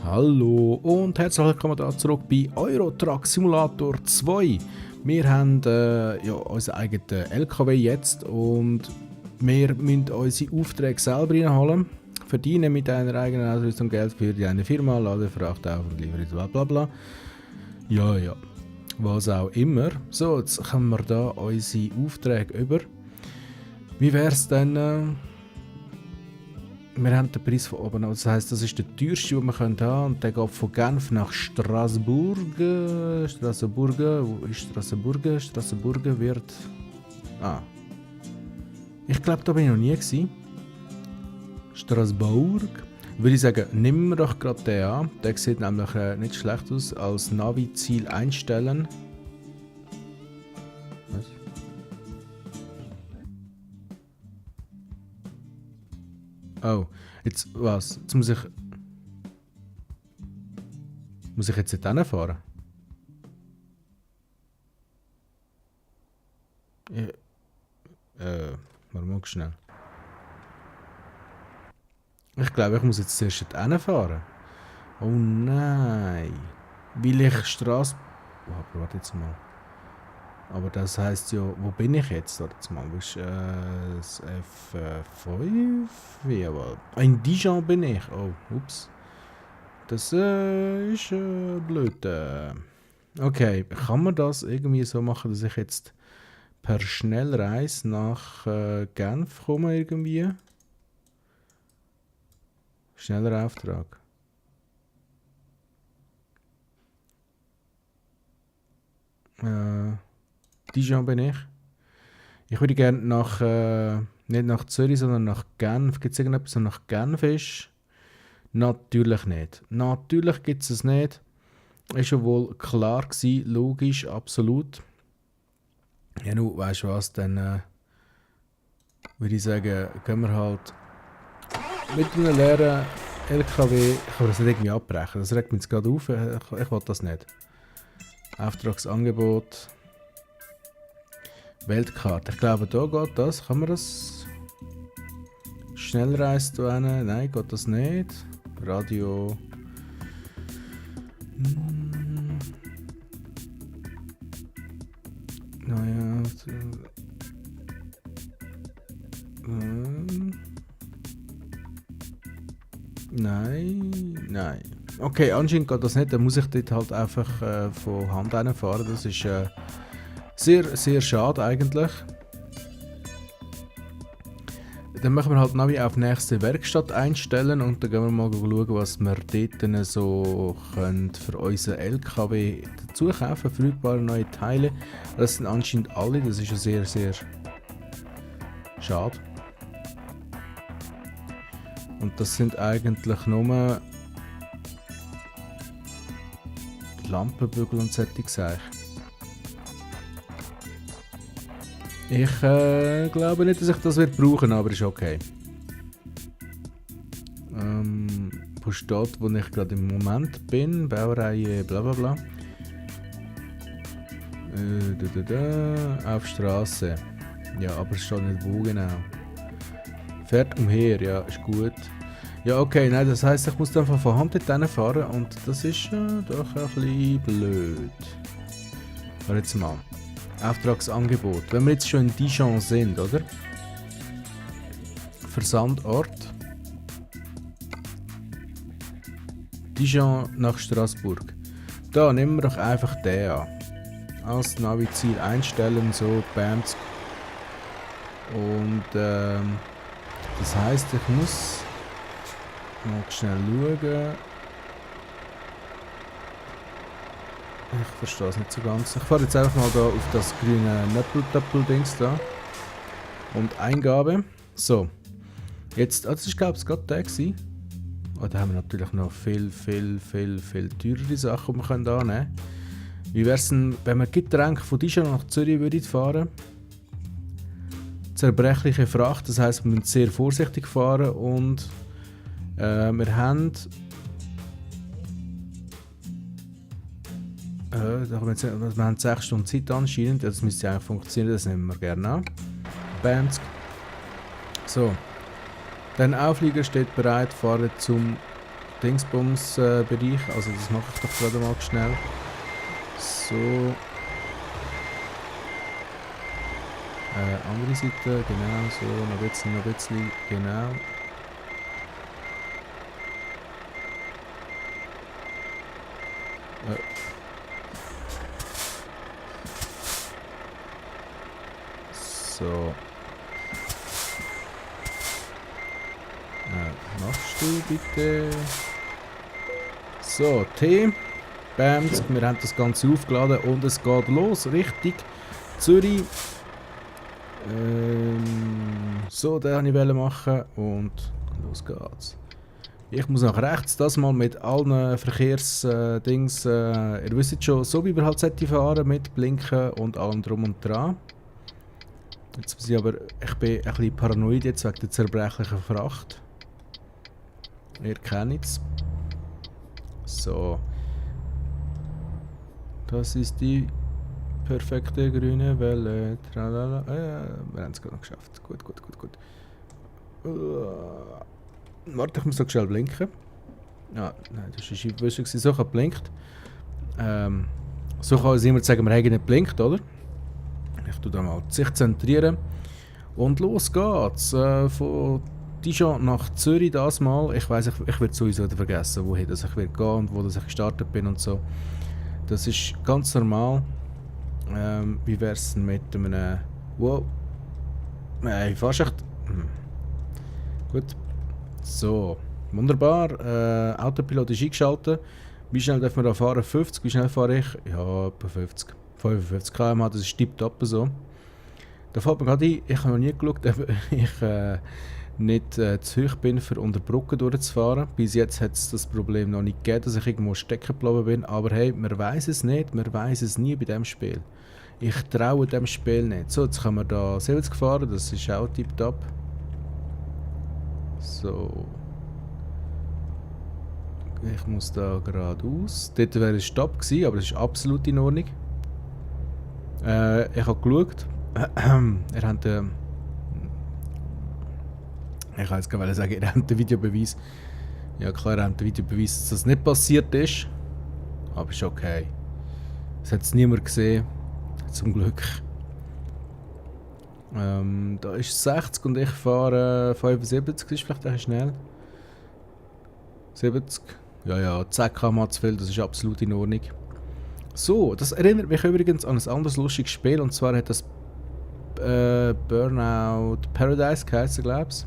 Hallo und herzlich willkommen da zurück bei Euro Truck Simulator 2. Wir haben unseren eigenen LKW jetzt und wir müssen unsere Aufträge selber reinholen, verdienen mit einer eigenen Ausrüstung Geld für die eine Firma, laden Fracht auf und liefern bla bla bla. Ja, was auch immer. So, jetzt kommen wir da unsere Aufträge über. Wie wäre es denn? Wir haben den Preis von oben, das heisst, das ist der teuerste, den wir haben können. Und der geht von Genf nach Strasbourg. Wo ist Strasbourg? Strasbourg wird... Ich glaube, da bin ich noch nie gewesen. Strasbourg. Würde ich sagen, nehmen wir doch gerade den an. Der sieht nämlich nicht schlecht aus. Als Navi-Ziel einstellen. Was? Oh, jetzt was? Jetzt muss ich jetzt nicht hinfahren? Warte mal schnell. Ich glaube, ich muss jetzt zuerst hinfahren. Oh nein. Weil ich Straße... Oh, warte jetzt mal. Aber das heisst ja, wo bin ich jetzt? Warte jetzt mal, wo ist das F5? Jawohl. In Dijon bin ich. Oh, ups. Das ist blöd. Okay, kann man das irgendwie so machen, dass ich jetzt per Schnellreise nach Genf komme irgendwie? Schneller Auftrag. Dijon bin ich. Ich würde gerne nach, nicht nach Zürich, sondern nach Genf. Gibt es irgendetwas, das nach Genf ist? Natürlich nicht. Natürlich gibt es es nicht. Ist ja wohl klar gewesen, logisch, absolut. Ja, nun, weißt du was, dann würde ich sagen, gehen wir halt mit einem leeren LKW. Ich kann das nicht irgendwie abbrechen, das regt mich jetzt gerade auf. Ich will das nicht. Auftragsangebot. Weltkarte. Ich glaube, da geht das. Kann man das? Schnellreise da hin? Nein, geht das nicht. Radio. Naja. Nein. Okay, anscheinend geht das nicht. Dann muss ich dort halt einfach von Hand reinfahren. Das ist sehr, sehr schade eigentlich. Dann machen wir halt Navi auf nächste Werkstatt einstellen und dann gehen wir mal schauen, was wir dort so können für unseren LKW dazu kaufen. Verfügbare neue Teile. Das sind anscheinend alle, das ist ja sehr, sehr schade. Und das sind eigentlich nur Lampenbügel und solche Sachen. Ich glaube nicht, dass ich das brauchen werde, aber ist okay. Wo steht, wo ich gerade im Moment bin? Baureihe blablabla. Auf Straße. Ja, aber es steht nicht wo genau. Fährt umher, ja, ist gut. Ja, okay, nein, das heisst, ich muss einfach von Hand dort fahren und das ist doch ein bisschen blöd. Aber jetzt mal. Auftragsangebot. Wenn wir jetzt schon in Dijon sind, oder? Versandort. Dijon nach Strasbourg. Da nehmen wir doch einfach den an. Als Navi-Ziel einstellen, so, bams. Und das heisst, ich muss mal schnell schauen. Ich verstehe es nicht so ganz. Ich fahre jetzt einfach mal da auf das grüne Nöppel-Dings da. Und Eingabe. So. Jetzt, das ist glaube ich gerade der gewesen. Oh, da haben wir natürlich noch viel teurere Sachen, die wir annehmen können. Wie wäre es denn, wenn wir Getränke von Dijon nach Zürich fahren? Zerbrechliche Fracht, das heisst, wir müssen sehr vorsichtig fahren und wir haben wir haben 6 Stunden Zeit anscheinend, das müsste eigentlich funktionieren, das nehmen wir gerne an. Bams. So. Dein Auflieger steht bereit, fahre zum Dingsbums-Bereich. Also das mache ich doch gerade mal schnell. So. Andere Seite, genau, so, noch ein bisschen, genau. So. Machst du bitte? So, T. Bams, wir haben das Ganze aufgeladen und es geht los, Richtung Zürich. So, den wollte ich machen und los geht's. Ich muss nach rechts, das mal mit allen Verkehrsdings, ihr wisst schon, so wie wir halt fahren mit Blinken und allem drum und dran. Jetzt muss ich aber, ich bin ein bisschen paranoid jetzt wegen der zerbrechlichen Fracht. Ihr kennt es. So. Das ist die perfekte grüne Welle. Tralala. Wir haben es gerade noch geschafft. Gut. Warte, ich muss noch schnell blinken. Ah, nein, das war wischt, so hat blinkt. So kann es immer sagen, wir haben nicht blinkt, oder? Ich tue da mal die Sicht zentrieren. Und los geht's. Von Dijon nach Zürich das mal. Ich weiss, ich werde sowieso vergessen, wohin ich gehen und wo ich gestartet bin und so. Das ist ganz normal. Wie wäre es mit einem... Wow. Nein, fast echt... Gut. So. Wunderbar. Autopilot ist eingeschaltet. Wie schnell darf man da fahren? 50. Wie schnell fahre ich? Ja, etwa 50. 55 km/h, das ist tiptop so. Da fällt mir gerade ein, ich habe noch nie geschaut, ob ich nicht zu hoch bin, für unter Brücken durchzufahren. Bis jetzt hat es das Problem noch nicht gegeben, dass ich irgendwo stecken geblieben bin. Aber hey, man weiß es nicht, man weiß es nie bei diesem Spiel. Ich traue dem Spiel nicht. So, jetzt können wir da 70 fahren, das ist auch tiptop. So. Ich muss da geradeaus. Dort wäre es Stopp gewesen, aber es ist absolut in Ordnung. Ich habe geschaut. Er hat ich kann jetzt gerade sagen, er hat den Videobeweis. Ja klar, er hat den Videobeweis, dass das nicht passiert ist. Aber ist okay. Es hat es niemand gesehen. Zum Glück. Da ist 60 und ich fahre 75, ist vielleicht ein bisschen schnell. 70. Ja, 10 km zu viel, das ist absolut in Ordnung. So, das erinnert mich übrigens an ein anderes lustiges Spiel, und zwar hat das Burnout Paradise geheißen, glaube ich.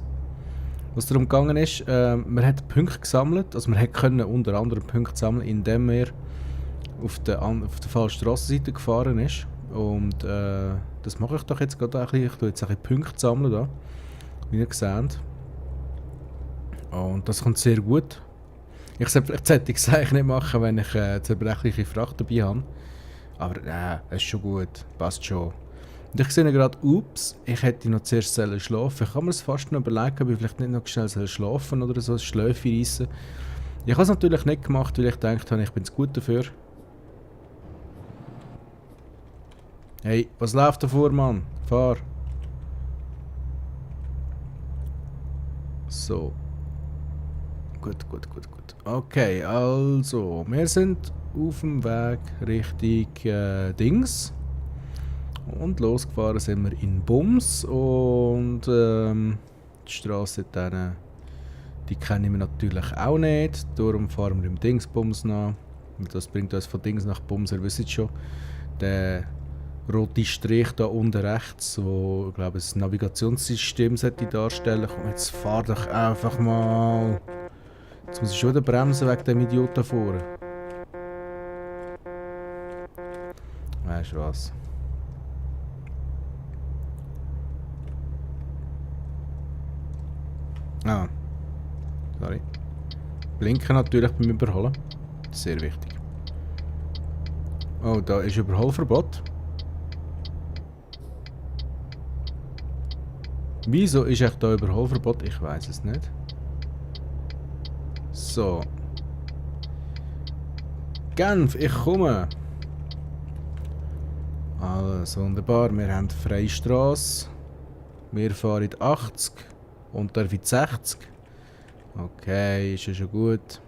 Was darum gegangen ist, man hat Punkte gesammelt, also man können unter anderem Punkte sammeln, indem man auf der falschen Strassenseite gefahren ist. Und das mache ich doch jetzt gerade ein bisschen. Ich tue jetzt ein bisschen Punkte sammeln da, wie ihr seht. Und das kommt sehr gut. Ich sollte es eigentlich nicht machen, wenn ich zerbrechliche Fracht dabei habe. Aber es ist schon gut, passt schon. Und ich sehe gerade, ups, ich hätte noch zuerst schlafen. Ich kann mir das fast noch überlegen, ob ich vielleicht nicht noch schnell schlafen oder so, ein Schläfchen reissen. Ich habe es natürlich nicht gemacht, weil ich gedacht habe, ich bin zu gut dafür. Hey, was läuft da vor, Mann? Fahr. So. Gut. Okay, also, wir sind auf dem Weg Richtung Dings. Und losgefahren sind wir in Bums. Und die Straße dann, die kennen wir natürlich auch nicht. Darum fahren wir im Dingsbums nach. Das bringt uns von Dings nach Bums, ihr wisst schon. Der rote Strich da unten rechts, wo, ich glaube, das Navigationssystem sollte darstellen. Komm, jetzt fahr doch einfach mal. Jetzt muss ich schon wieder bremsen wegen dem Idioten vorne. Weißt du was? Ah. Sorry. Blinken natürlich beim Überholen. Sehr wichtig. Oh, da ist Überholverbot. Wieso ist echt da Überholverbot? Ich weiß es nicht. So. Genf, ich komme. Alles wunderbar. Wir haben freie Straße. Wir fahren 80 und darf 60. Okay, ist ja schon gut.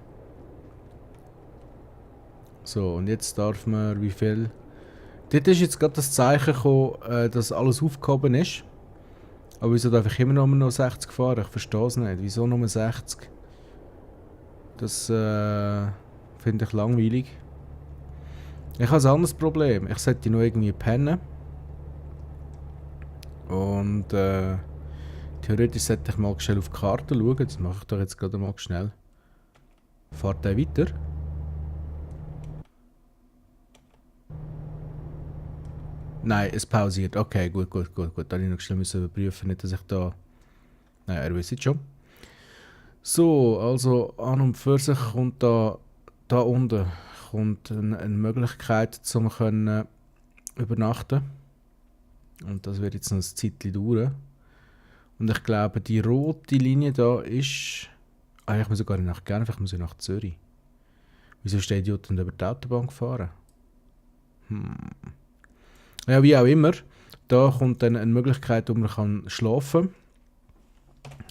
So, und jetzt darf man, wie viel? Dort ist jetzt gerade das Zeichen gekommen, dass alles aufgehoben ist. Aber wieso darf ich immer noch 60 fahren? Ich verstehe es nicht. Wieso nur 60? Das finde ich langweilig. Ich habe ein anderes Problem. Ich sollte nur irgendwie pennen. Und theoretisch sollte ich mal schnell auf die Karte schauen. Das mache ich doch jetzt gerade mal schnell. Fahrt der weiter? Nein, es pausiert. Okay, gut. Dann habe ich noch schnell überprüfen, nicht, dass ich da... Nein, er weiß es schon. So, also an und für sich kommt da unten kommt eine Möglichkeit, zum können übernachten. Und das wird jetzt noch ein Zeitchen dauern. Und ich glaube, die rote Linie da ist... ich muss sogar nicht nach Genf, ich muss ja nach Zürich. Wieso ist der Idiot denn über die Autobahn gefahren? Ja, wie auch immer. Da kommt dann eine Möglichkeit, wo man kann schlafen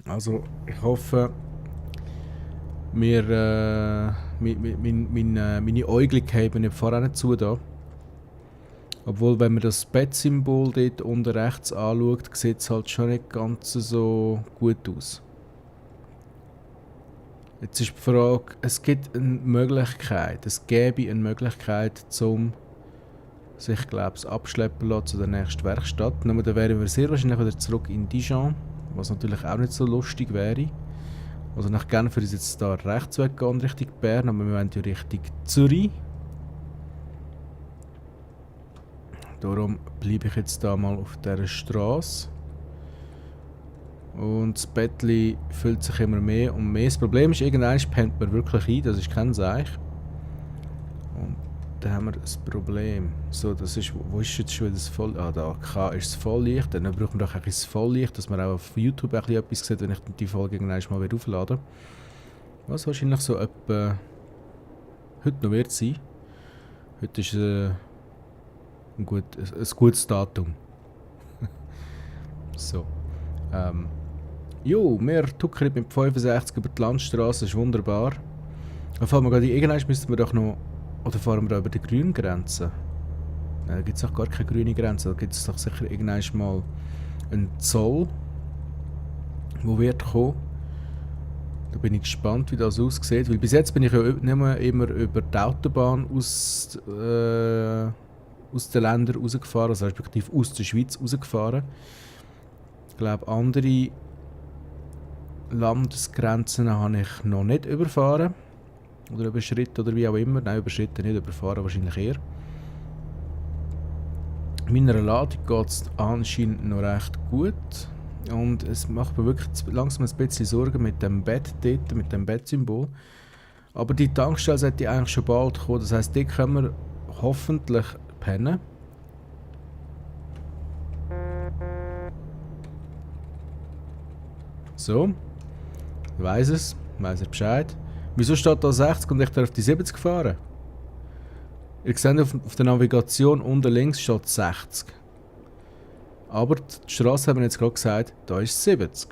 kann. Also, ich hoffe, meine Äugel haben nicht vorher nicht zu da. Obwohl, wenn man das Bettsymbol dort unten rechts anschaut, sieht es halt schon nicht ganz so gut aus. Jetzt ist die Frage, es gäbe eine Möglichkeit, sich, glaube ich, abschleppen lassen zu der nächsten Werkstatt. Nur dann wären wir sehr wahrscheinlich wieder zurück in Dijon, was natürlich auch nicht so lustig wäre. Also nach Genf ist jetzt da rechts weggehen, Richtung Bern, aber wir wollen ja Richtung Zürich. Darum bleibe ich jetzt da mal auf dieser Straße. Und das Bettli füllt sich immer mehr und mehr. Das Problem ist, irgendwann pennt man wirklich ein, das ist kein Seich. Und da haben wir das Problem. So, das ist, wo ist jetzt schon das Voll... da K ist das Volllicht. Dann brauchen wir doch ein bisschen das Volllicht, dass man auch auf YouTube ein bisschen etwas sieht, wenn ich die Folge irgendwann mal wieder auflade. Was wahrscheinlich so etwa heute noch wird sein. Heute ist ein gutes Datum. So. Jo, wir tuckern mit 65 über die Landstraße, das ist wunderbar. Dann fahren wir gerade irgendwann müssten wir doch noch... Oder fahren wir da über die grüne Grenze? Da gibt es doch gar keine grüne Grenze. Da gibt es doch sicher irgendwann mal einen Zoll, der wird kommen. Da bin ich gespannt, wie das aussieht. Weil bis jetzt bin ich ja nicht mehr immer über die Autobahn aus den Ländern rausgefahren, also respektive aus der Schweiz rausgefahren. Ich glaube, andere Landesgrenzen habe ich noch nicht überfahren. Oder überschritten oder wie auch immer. Nein, überschritten nicht, überfahren wahrscheinlich eher. Meiner Ladung geht es anscheinend noch recht gut. Und es macht mir wirklich langsam ein bisschen Sorgen mit dem Bett dort, mit dem Bettsymbol. Aber die Tankstelle sollte eigentlich schon bald kommen. Das heisst, dort können wir hoffentlich pennen. So. Weiss er Bescheid. Wieso steht da 60 und ich darf die 70 fahren? Ihr seht auf der Navigation unten links steht 60. Aber die Straße haben wir jetzt gerade gesagt, da ist 70.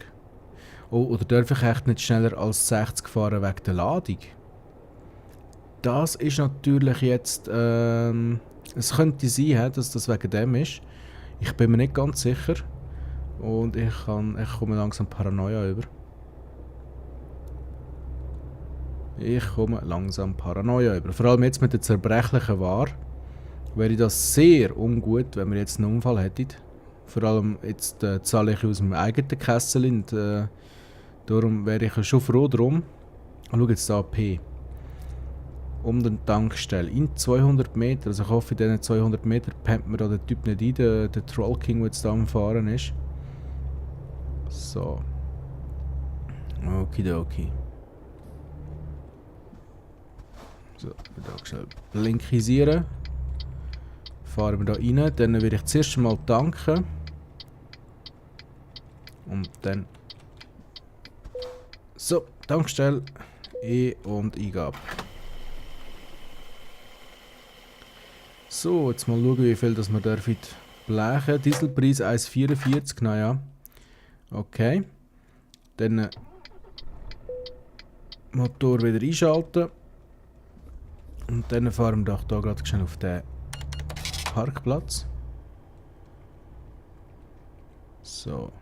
Oh, oder darf ich echt nicht schneller als 60 fahren wegen der Ladung? Das ist natürlich jetzt... es könnte sein, dass das wegen dem ist. Ich bin mir nicht ganz sicher. Und ich komme langsam Paranoia über. Vor allem jetzt mit der zerbrechlichen Ware wäre das sehr ungut, wenn wir jetzt einen Unfall hätten. Vor allem jetzt zahle ich aus dem eigenen Kessel und darum wäre ich schon froh drum. Schau jetzt da P. Um den Tankstelle. In 200 Meter, also ich hoffe in diesen 200 Meter pennt mir da der Typ nicht ein, der Troll King, der jetzt da am Fahren ist. So. Okidoki. So, da schnell blinkisieren. Fahren wir da rein. Dann werde ich zuerst mal tanken. Und dann... So, Tankstelle. Und Eingabe. So, jetzt mal schauen, wie viel das wir dürfen blechen. Dieselpreis 1,44, naja. Okay. Dann Motor wieder einschalten. Und dann fahren wir doch hier gerade schnell auf den Parkplatz. So.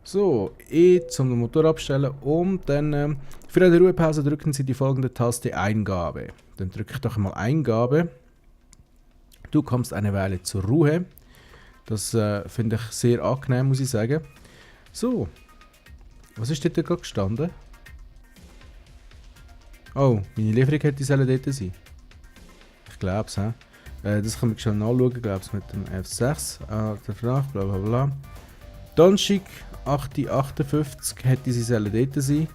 So, zum Motor abstellen und dann für eine Ruhepause drücken Sie die folgende Taste Eingabe. Dann drücke ich doch mal Eingabe. Du kommst eine Weile zur Ruhe. Das finde ich sehr angenehm, muss ich sagen. So, was ist dort gerade gestanden? Oh, meine Lieferung hätte dort sein. Ich glaube es, das können wir schon nachschauen, glaube ich, mit dem F6. Der Frage, bla bla bla. Donnerstag, 8.58 hätte sie dort sein.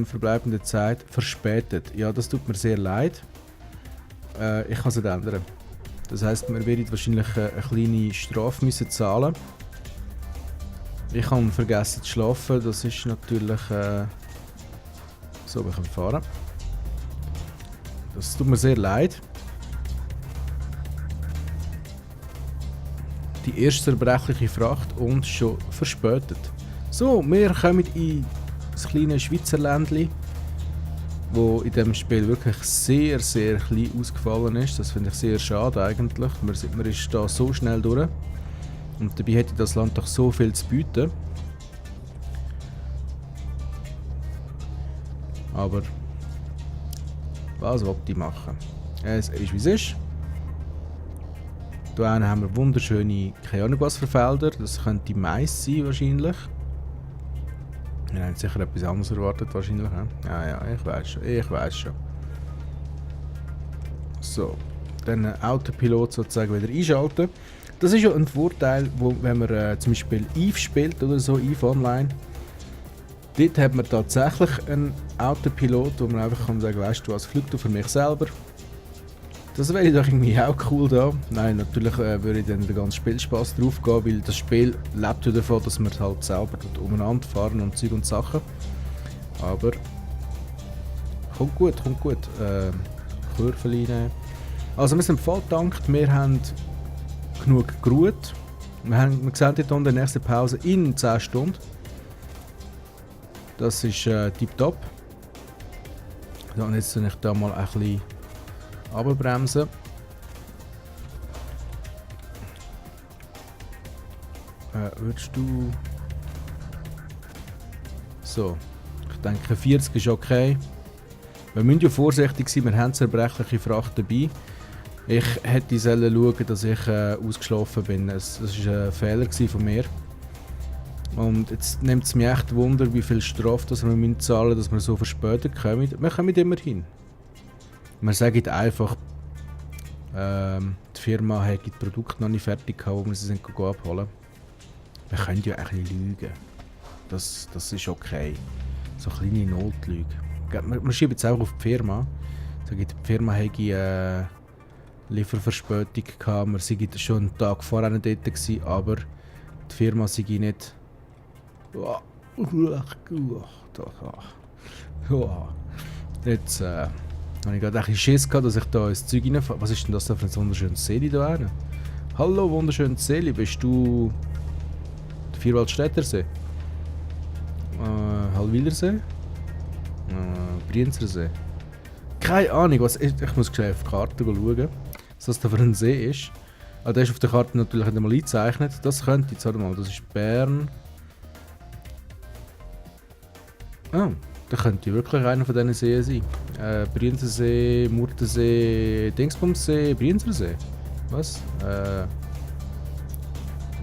Verbleibende Zeit verspätet. Ja, das tut mir sehr leid. Ich kann es nicht ändern. Das heisst, wir werden wahrscheinlich eine kleine Strafe müssen zahlen. Ich habe vergessen zu schlafen. Das ist natürlich... so, wir können fahren. Das tut mir sehr leid. Die erste zerbrechliche Fracht und schon verspätet. So, wir kommen in das kleine Schweizer Ländli, wo in diesem Spiel wirklich sehr, sehr klein ausgefallen ist. Das finde ich sehr schade eigentlich. Man ist da so schnell durch. Und dabei hätte das Land doch so viel zu bieten. Aber was wollte ich machen? Es ist wie es ist. Hier haben wir wunderschöne, keine Ahnung was für Felder. Das könnte Mais sein wahrscheinlich. Wir haben sicher etwas anderes erwartet wahrscheinlich. Ja, ich weiß schon. So, dann Autopilot sozusagen wieder einschalten. Das ist ja ein Vorteil, wenn man zum Beispiel Eve spielt oder so, Eve Online. Dort hat man tatsächlich einen Autopilot, wo man einfach kann sagen, weißt du was, fliegt du für mich selber. Das wäre doch irgendwie auch cool da. Nein, natürlich würde dann der ganze Spielspaß drauf gehen, weil das Spiel lebt ja davon, dass man halt selber umeinander fahren und Zeug und Sachen. Aber kommt gut. Kurven rein. Also wir sind voll gedankt, wir haben genug geruht. Wir sehen dort in der nächsten Pause in 10 Stunden. Das ist tipptopp. So, und jetzt soll ich da mal ein bisschen runterbremsen. Würdest du... So, ich denke 40 ist okay. Wir müssen ja vorsichtig sein, wir haben zerbrechliche Fracht dabei. Ich hätte sollen schauen, dass ich ausgeschlafen bin. Das war ein Fehler von mir. Und jetzt nimmt es mich echt Wunder, wie viel Strafe dass wir zahlen müssen, dass wir so verspätet kommen. Wir kommen immer hin. Wir sagen einfach, die Firma hat die Produkte noch nicht fertig gehabt, wo wir sie abholen. Wir können ja ein bisschen lügen. Das ist okay. So kleine Notlüge. Wir schieben jetzt auch auf die Firma. Sagen, die Firma hätte Lieferverspätung gehabt. Wir sind schon einen Tag vorher dort gewesen, aber die Firma sei nicht... Jetzt habe ich gerade ein bisschen Schiss gehabt, dass ich da ins Zeug reinfahre. Was ist denn das da für ein wunderschönes Seeli da hinten? Hallo wunderschönes Seeli, bist du der Vierwaldstättersee? Hallwilersee? Brienzersee? Keine Ahnung, was ist. Ich muss schnell auf die Karte schauen, was das da für ein See ist. Ah, der ist auf der Karte natürlich nicht einmal eingezeichnet. Das könnte jetzt mal, das ist Bern. Oh, da könnte wirklich einer von diesen Seen sein. Brienzersee, Murtensee, Dingsbumsee, Brienzersee. Was?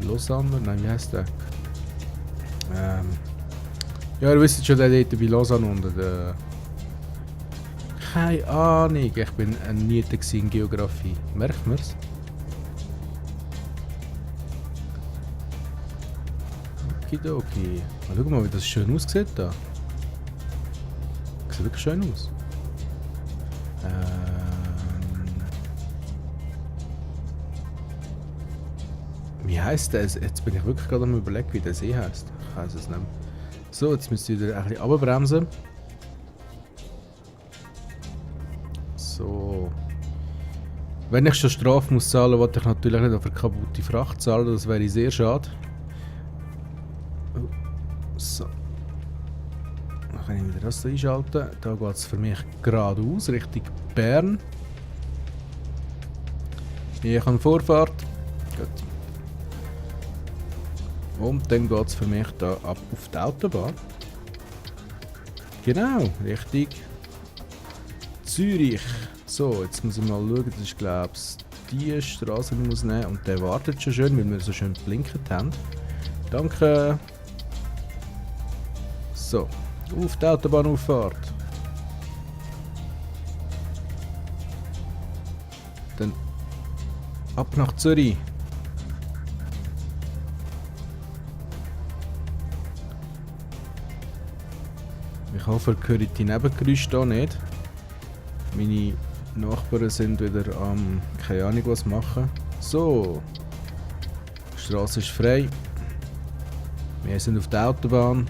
Lausanne? Nein, wie heißt der? Ja, ihr wisst schon, der dort bei Lausanne unten. Keine Ahnung, ich bin ein Niete in Geografie. Merkt man es? Okidoki. Schau mal, wie das schön aussieht da. Sieht wirklich schön aus. Wie heisst der? Jetzt bin ich wirklich gerade am überlegen, wie der See heisst. Ich weiß es nicht mehr. So, jetzt müsst ihr wieder ein bisschen runterbremsen. So. Wenn ich schon Strafe muss zahlen, wollte ich natürlich nicht auf eine kaputte Fracht zahlen. Das wäre sehr schade. So. kann ich wieder das so einschalten. Da geht es für mich geradeaus, Richtung Bern. Hier kann Vorfahrt. Gut. Und dann geht es für mich da ab auf die Autobahn. Genau, Richtung Zürich. So, jetzt muss ich mal schauen, das ist glaube ich die Straße, die ich muss nehmen. Und der wartet schon schön, weil wir so schön blinken haben. Danke. So, auf die Autobahnauffahrt. Dann ab nach Zürich. Ich hoffe, ihr hört die Nebengeräusche hier nicht. Meine Nachbarn sind wieder am keine Ahnung was machen. So. Die Straße ist frei. Wir sind auf der Autobahn.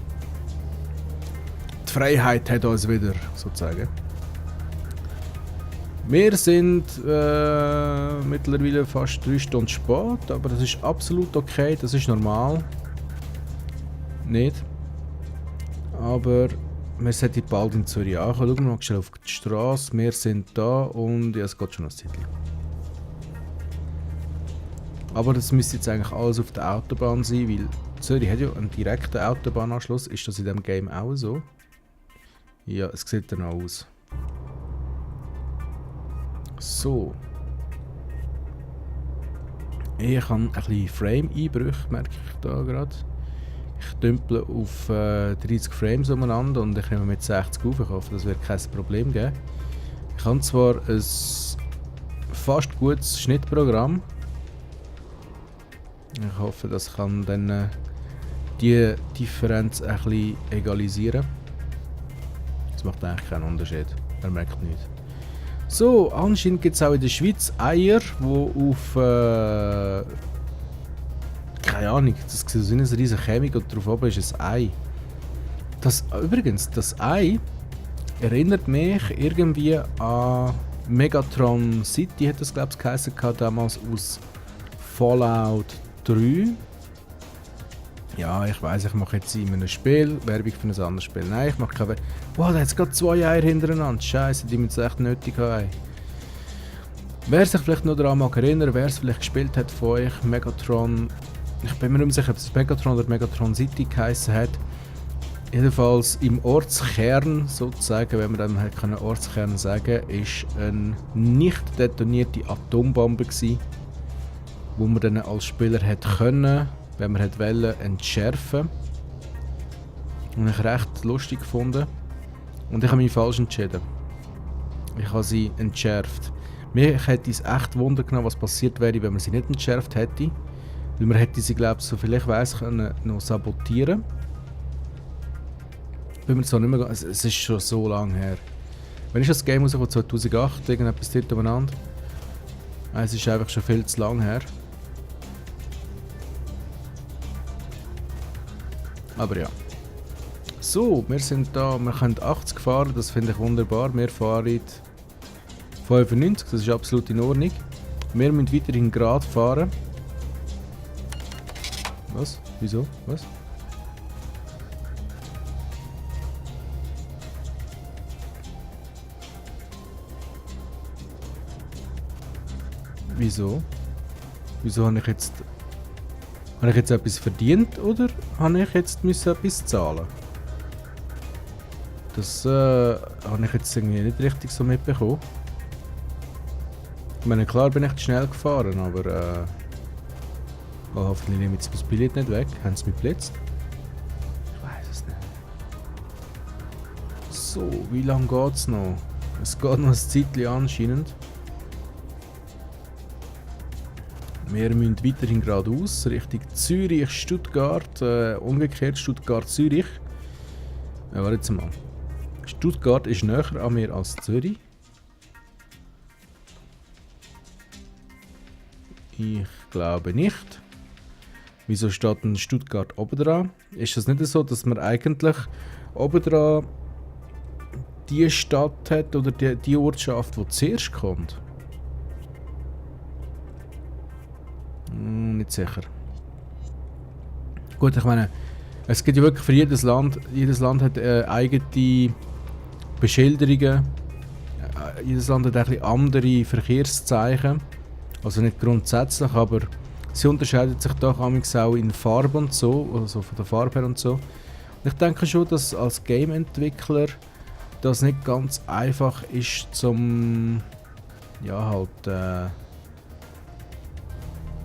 Die Freiheit hat uns wieder, sozusagen. Wir sind mittlerweile fast 3 Stunden spät, aber das ist absolut okay, das ist normal. Nicht. Aber wir sollten bald in Zürich ankommen. Schauen wir mal schnell auf die Straße. Wir sind da und ja, es geht schon ein Zeitchen. Aber das müsste jetzt eigentlich alles auf der Autobahn sein, weil Zürich hat ja einen direkten Autobahnanschluss. Ist das in diesem Game auch so? Ja, es sieht dann auch aus. So. Ich habe ein bisschen Frame-Einbrüche, merke ich da gerade. Ich dümpel auf 30 Frames umeinander und ich komme mit 60 auf. Ich hoffe, das wird kein Problem geben. Ich habe zwar ein fast gutes Schnittprogramm. Ich hoffe, das kann dann die Differenz ein bisschen egalisieren. Das macht eigentlich keinen Unterschied. Man merkt nichts. So, anscheinend gibt es auch in der Schweiz Eier, die auf keine Ahnung, das sieht aus wie eine riesige Chemik und drauf oben ist ein Ei. Übrigens, das Ei erinnert mich irgendwie an Megatron City, hat das glaube ich geheißen, damals aus Fallout 3. Ja, ich weiss, ich mache jetzt in einem Spiel Werbung für ein anderes Spiel. Nein, ich mache keine Werbung. Wow, da hat es gerade 2 Eier hintereinander. Scheiße, die müssen echt nötig haben. Wer sich vielleicht noch daran mag erinnern, wer es vielleicht gespielt hat von euch, Megatron. Ich bin mir nicht mehr sicher, ob es Megatron oder Megatron City geheißen hat. Jedenfalls im Ortskern, sozusagen, wenn man dann halt keinen Ortskern sagen kann, ist eine nicht detonierte Atombombe gewesen, wo man dann als Spieler hätte können, wenn man hätte wollen, entschärfen. Und ich recht lustig gefunden. Und ich habe mich falsch entschieden. Ich habe sie entschärft. Mich hätte es echt Wunder genommen, was passiert wäre, wenn man sie nicht entschärft hätte. Weil man hätte sie, glaube ich, so viel ich weiss, noch sabotieren. Bin mir zwar nicht mehr, es ist schon so lange her. Wenn ich das Game rausgekommen 2008, irgendetwas dort umeinander. Es ist einfach schon viel zu lang her. Aber ja. So, wir sind da, wir können 80 fahren, das finde ich wunderbar. Wir fahren 95, das ist absolut in Ordnung. Wir müssen weiterhin gerade fahren. Was? Wieso? Was? Wieso? Wieso habe ich jetzt... Habe ich jetzt etwas verdient oder habe ich jetzt etwas zahlen? Das habe ich jetzt irgendwie nicht richtig so mitbekommen. Ich meine, klar bin ich schnell gefahren, aber hoffentlich nehme ich das Billett nicht weg. Haben sie mich geblitzt? Ich weiß es nicht. So, wie lange geht es noch? Es geht noch ein Zeitchen anscheinend. Wir müssen weiterhin geradeaus, Richtung Zürich, Stuttgart, umgekehrt Stuttgart-Zürich. Warte jetzt mal. Stuttgart ist näher an mir als Zürich. Ich glaube nicht. Wieso steht denn Stuttgart oben dran? Ist das nicht so, dass man eigentlich oben dran die Stadt hat oder die Ortschaft, die zuerst kommt? Nicht sicher. Gut, ich meine, Es gibt ja wirklich für jedes Land hat eigene Beschilderungen, jedes Land hat ein bisschen andere Verkehrszeichen, also nicht grundsätzlich, aber sie unterscheiden sich doch manchmal auch in Farbe und so, also von der Farbe her und so. Und ich denke schon, dass als Game-Entwickler das nicht ganz einfach ist zum ja halt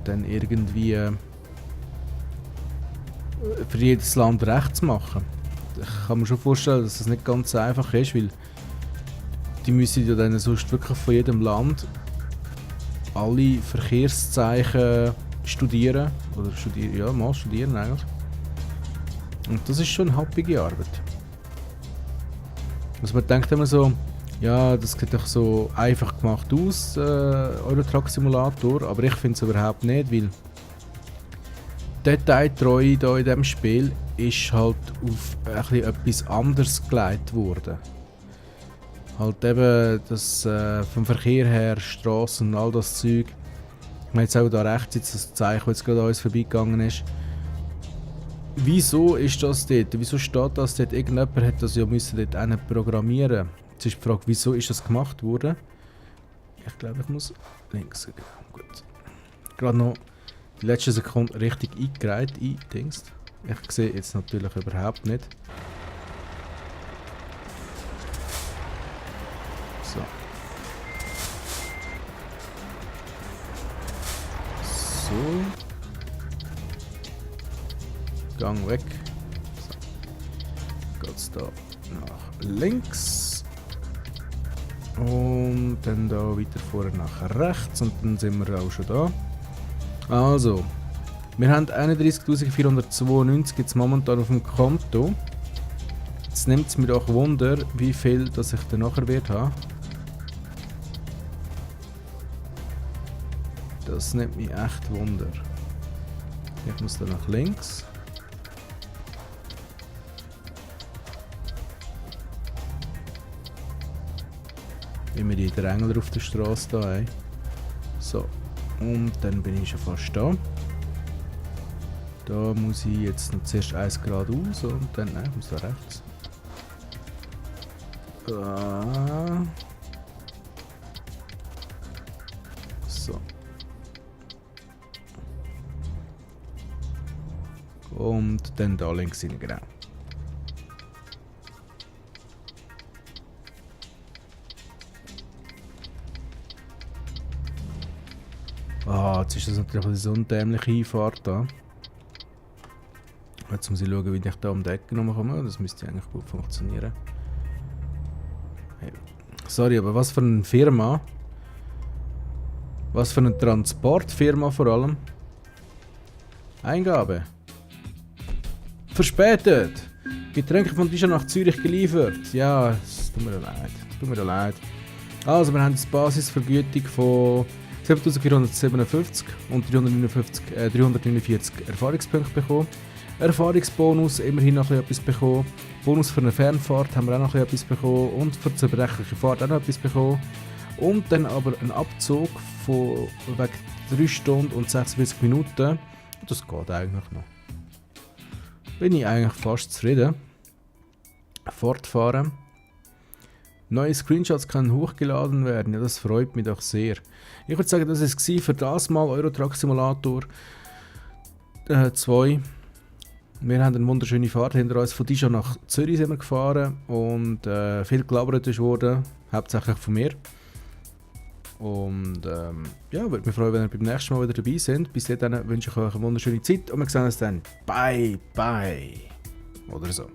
dann irgendwie für jedes Land recht zu machen. Ich kann mir schon vorstellen, dass das nicht ganz einfach ist, weil die müssen ja dann sonst wirklich von jedem Land alle Verkehrszeichen studieren. Oder studieren eigentlich. Und das ist schon eine happige Arbeit. Also man denkt immer so, ja, das sieht doch so einfach gemacht aus, Euro Truck Simulator, aber ich finde es überhaupt nicht, weil Detailtreue hier in diesem Spiel ist halt auf etwas anderes gelegt worden. Halt eben das vom Verkehr her, Straßen und all das Zeug. Ich meine jetzt auch da rechts jetzt das Zeichen, das jetzt gerade an uns vorbeigegangen ist. Wieso ist das dort? Wieso steht das dort? Irgendjemand hat das ja müssen dort programmieren. Jetzt ist die Frage, wieso ist das gemacht worden? Ich glaube, ich muss links gehen. Gut. Gerade noch die letzte Sekunde richtig eingereiht, eingedingst. Ich sehe jetzt natürlich überhaupt nicht. So. So. Gang weg. So. Geht's da nach links. Und dann da weiter vorne nach rechts. Und dann sind wir auch schon da. Also. Wir haben 31.492 jetzt momentan auf dem Konto. Jetzt nimmt es mir doch Wunder, wie viel das ich dann nachher wird haben. Das nimmt mich echt Wunder. Ich muss dann nach links. Immer die Drängler auf der Straße da haben. So. Und dann bin ich schon fast da. Da muss ich jetzt noch zuerst 1 geradeaus und dann, nein, ich muss da rechts. So. Und dann da links rein, genau. Jetzt ist das natürlich eine so dämliche Einfahrt da. Jetzt muss ich schauen, wie ich da um die Ecke komme. Das müsste eigentlich gut funktionieren. Hey. Sorry, aber was für eine Firma? Was für eine Transportfirma vor allem? Eingabe. Verspätet! Getränke von Dijon nach Zürich geliefert. Ja, es tut mir leid. Tut mir leid. Also, wir haben die Basisvergütung von 7.457 und 349 Erfahrungspunkte bekommen. Erfahrungsbonus immerhin noch etwas bekommen. Bonus für eine Fernfahrt haben wir auch noch etwas bekommen. Und für die zerbrechliche Fahrt auch noch etwas bekommen. Und dann aber ein Abzug von wegen 3 Stunden und 46 Minuten. Das geht eigentlich noch. Bin ich eigentlich fast zufrieden. Fortfahren. Neue Screenshots können hochgeladen werden. Ja, das freut mich doch sehr. Ich würde sagen, das war es für das Mal Euro Truck Simulator 2. Wir haben eine wunderschöne Fahrt hinter uns. Von Dijon nach Zürich sind wir gefahren und viel gelabert wurde, hauptsächlich von mir. Und ja, würde mich freuen, wenn ihr beim nächsten Mal wieder dabei seid. Bis dahin wünsche ich euch eine wunderschöne Zeit und wir sehen uns dann. Bye, bye. Oder so.